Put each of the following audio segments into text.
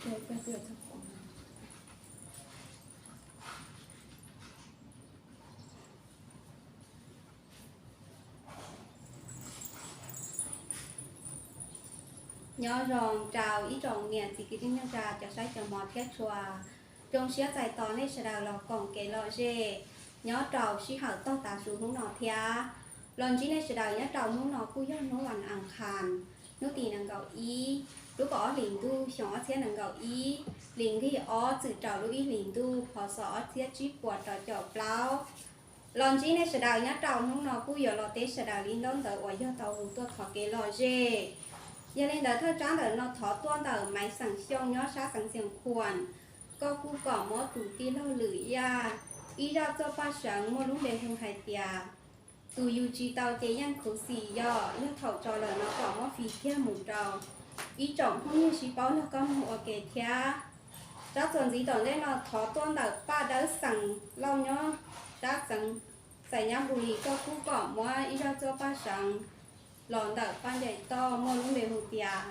Nyob zoo rau ib tsoom niam txiv kwv tij neej tsa cov saib cov hmov thiab tshua. Zoo siab txais tos nej sawv daws los koom kev lom zem nyob rau sij hawm tog tav su hnub no thiab. Los ntsib nej sawv daws nyob rau hnub no kuj yog hnub vas as khas, hnub tim nees nkaum ib, lub kaum ob hlis ntuj xyoo ob txhiab nees nkaum ib, hlis nqig ob txwm rau lub ib hlis ntuj pov xov ob txhiab tsib puas rau caum plaub. Los ntsib nej sawv daws nyob rau hnub no kuj yuav los teb sawv daws li ntaub ntawv uas yog tau hu tuaj thov kev lom zem. Yog li ntawd thawj tsab ntawm no thov tuaj ntawm Maiv Xeem Xyooj nyob sab xeev Xias Khuam, koj kuj kom muab tus tij laug Lwm Yaj ib zaj txoj paj seev muaj lub npe hu hais tias tus yus tsis tau ces yeej khuv xim yom, yog thaum tso lawm no kom muab fij kiag mus rau ib tsoom phooj ywg sib paub nrog koj mloog ua ke thiab. Tsab txuas ntxiv tom ntej no thov tuaj ntawm Paj Dawb Xeem Lauj nyob sab xeev Xais Nyab Npus Lis, koj kuj kom muab ib zaj txoj paj seev los ntawm Paj Ncaim Toj muaj lub npe hu tias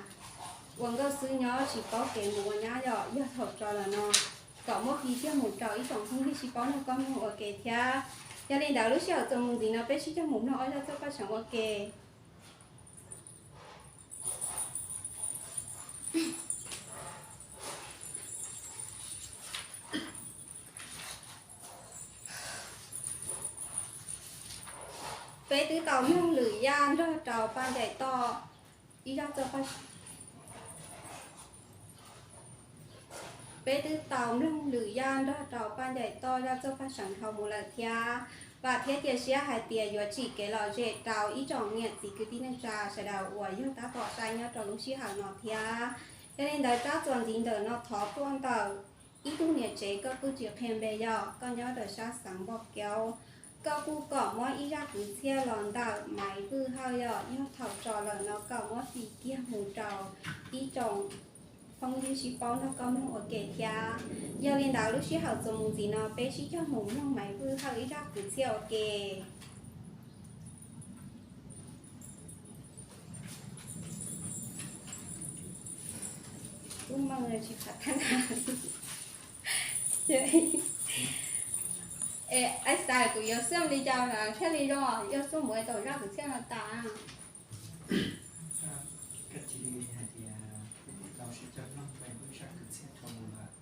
ua nkauj xwb nyob tsis paub kev mus ua nyab yom, yog thaum tso lawm no kom muab fij kiag mus rau ib tsoom phooj ywg sib paub nrog koj mloog ua ke thiab. Yog li ntawd lub sij hawm txuas mus ntxiv no peb sib cog mus mloog ob zaj txoj paj seev ua ke. Peb twb tau mloog Lwm Yaj nrog rau Paj Ncaim Toj ib zaj txoj paj Peb twb tau mloog Lwm Yaj nrog rau Paj Ncaim Toj zaj txoj paj seev dhau mus lawm thiab. Vam thiab cia siab hais tias yuav tsim kev lom zem rau ib tsoom niam txiv kwv tij neej tsa sawv daws uas yog tab tom saib nyob rau lub sij hawm no thiab. Yog li ntawd tsab txuas ntxiv ntawm no thov tuaj ntawm ib tug niam tsev, koj kuj tsis qhia npe yog koj nyob rau sab xeev Npauj Kaub, koj kuj kom muab ib zaj kwv txhiaj los ntawm Maiv Vwj Hawj yog, yog thaum tso lawm no kom muab fij kiag mus rau ib tsoom phooj ywg sib paub nrog koj mloog ua ke thiab. Yog li ntawd lub sij hawm txuas mus ntxiv no peb sib cog mus mloog Maiv Vwj Hawj ib zaj kwv txhiaj ua ke. Tub Meej tsis khav thab na. Es ais tas kuv yuav xwb li cas thiaj li zoo, yuav xub mus tau zaj kwv txhiaj no tas. Koj cia li hais tias kuv tau sib cog mloog Maiv Vwj zaj kwv txhiaj dhau mus lawm.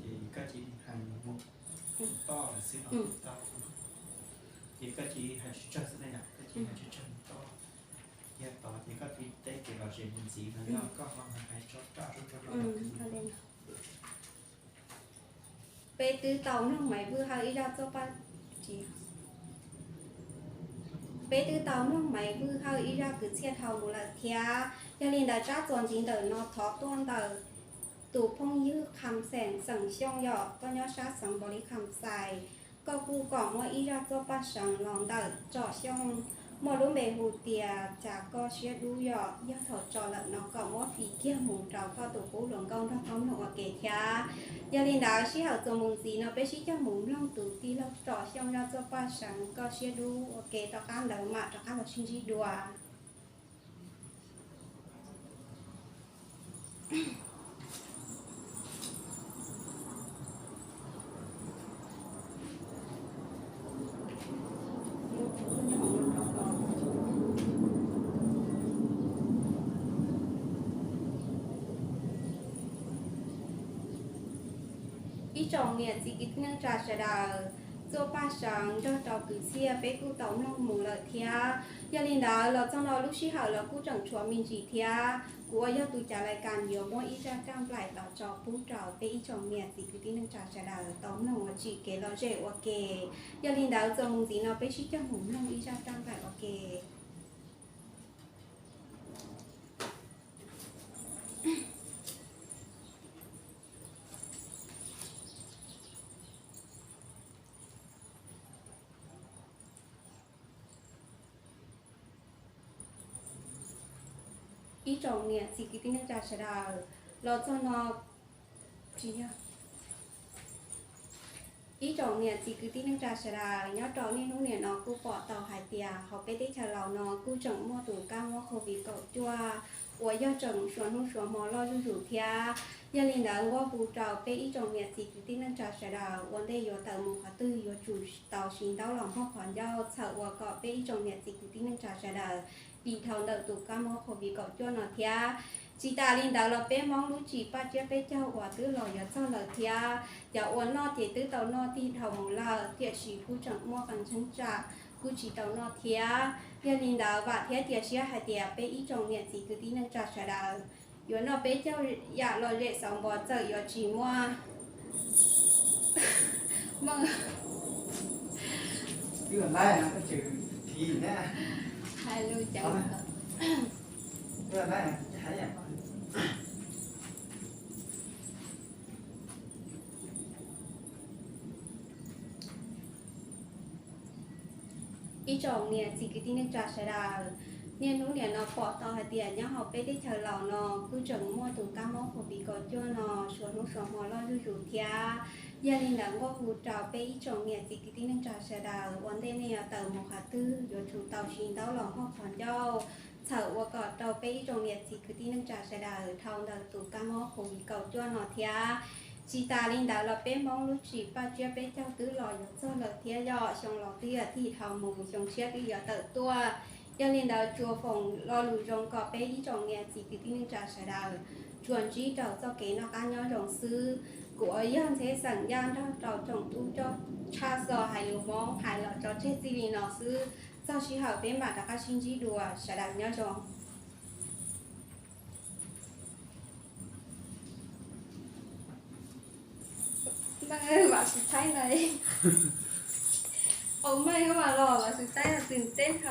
Ces koj cia li hais mus toj lawm xwb no, tau. Ces koj cia li hais tsawg tsawg xwb na yom, koj cia li hais tsawg tsawg mus toj. Yog tod ces koj cia li teb kev lom zem mus ntxiv no yog koj ho hais tso raj tso rau. Peb twb tau mloog Maiv Vwj Hawj ib zaj txoj paj, peb twb tau mloog Maiv Vwj Hawj ib zaj kwv txhiaj dhau mus lawm thiab. Yog li ntawd tsab txuas ntxiv ntawm no thov tuaj ntawm tus phooj ywg Kham Xeem Xeem Xyooj yog, koj nyob sab xeev Npaus Lis Kham Xais, koj kuj kom muab ib zaj txoj paj seev los ntawm Tsom Xyooj muaj lub npe hu tias Cas Koj Siab Dub yog, yog thaum tso lawm no kom muab fij kiag mus rau koj tus qub hluas nkauj nrog koj mloog ua ke thiab. Yog li ntawd sij hawm txuas mus ntxiv no peb sib cog mus mloog tus tij laug Tsom Xyooj zaj txoj paj seev Koj Siab Dub ua ke, tom qab ntawd mam rov qab los sib ntsib dua. Ib tsoom niam txiv kwv tij neej tsa sawv daws, txoj paj seev nrog rau kwv txhiaj peb kuj tau mloog mus lawm thiab. Yog li ntawd los txog no lub sij hawm los kuj tseem tshuav me ntsis thiab, kuv uas yog tus cav lais kas yuav muab ib zaj raj nplaim los tso pub rau peb ib tsoom niam txiv kwv tij neej tsa sawv daws tau mloog ua tsim kev lom zem ua ke. Yog li ntawd txuas mus ntxiv no peb sib cog mus mloog ib zaj raj nplaim ua ke. Ib tsoom niam txiv kwv tij neej tsa sawv daws, los txog no, tsis yog, ib tsoom niam txiv kwv tij neej tsa sawv daws, nyob rau niaj hnub niam no kuj pom tau hais tias hauv peb teb chaws Laus no kuj tseem muaj tus kab mob covid kaum cuaj uas yog tseem suav hnub suav hmo loj zuj zus thiab. Yog li ntawd nqua hu rau peb ib tsoom niam txiv kwv tij neej tsa sawv daws ua ntej yuav tawm mus qhov twg yuav tsum tau siv ntaub los npog qhov ncauj txhawm ua kom peb ib tsoom niam txiv kwv tij neej tsa sawv daws dim dhau ntawm tus kab mob COVID kaum cuaj no thiab. Tsis tas li ntawd los peb Hmoob lub tsim paj tsiab peb caug uas twb los yuav txog lawm thiab. Cov uas noj ces twb tau noj tig dhau mus lawm, tiam sis kuj tseem muaj qee cheeb tsam kuj tsis tau noj thiab. Yog li ntawd vam thiab cia siab hais tias peb ib tsoom niam txiv kwv tij neej tsa sawv daws yuav noj peb caug yam lom zem xauv npo txawm yuav tsis muaj hais lus ceev. Ib tsoom niam txiv kwv tij neej tsa sawv daws, niaj hnub niam no pom tau hais tias nyob hauv peb teb chaws Laus no kuj tseem muaj tus kab mob COVID kaum cuaj no suav hnub suav hmo loj zuj zus thiab. Yog li ntawd nqua hu rau peb ib tsoom niam txiv kwv tij neej tsa sawv daws ua ntej nej yuav tawm mus qhov twg yuav tsum tau siv ntaub los npog qhov ncauj txhawm ua kom rau peb ib tsoom niam txiv kwv tij neej tsa sawv daws dhau ntawm tus kab mob COVID kaum cuaj no thiab. Tsis tas li ntawd los peb Hmoob lub tsim paj tsiab peb caug twb los yuav txog lawm thiab, yog xyoo laus twb yuav tig dhau mus, xyoo tshiab twb yuav tawm tuaj. Yog li ntawd tsuas foom lo lus zoo kom peb ib tsoom niam txiv kwv tij neej tsa sawv daws tsuas ntsib rau txoj kev noj qab nyob zoo xwb. Kuv uas yog Ntxheb xeem Yaj nrog rau tsoom tub tshaj xo hais lus Hmoob hais los tso tseg txij li no xwb. Txog sij hawm peb mam rov qab sib ntsib dua, sawv daws nyob zoo. Meej, vam Suav Thaib ntag. Au, meej, mas los Suav Thaib no tsis teb.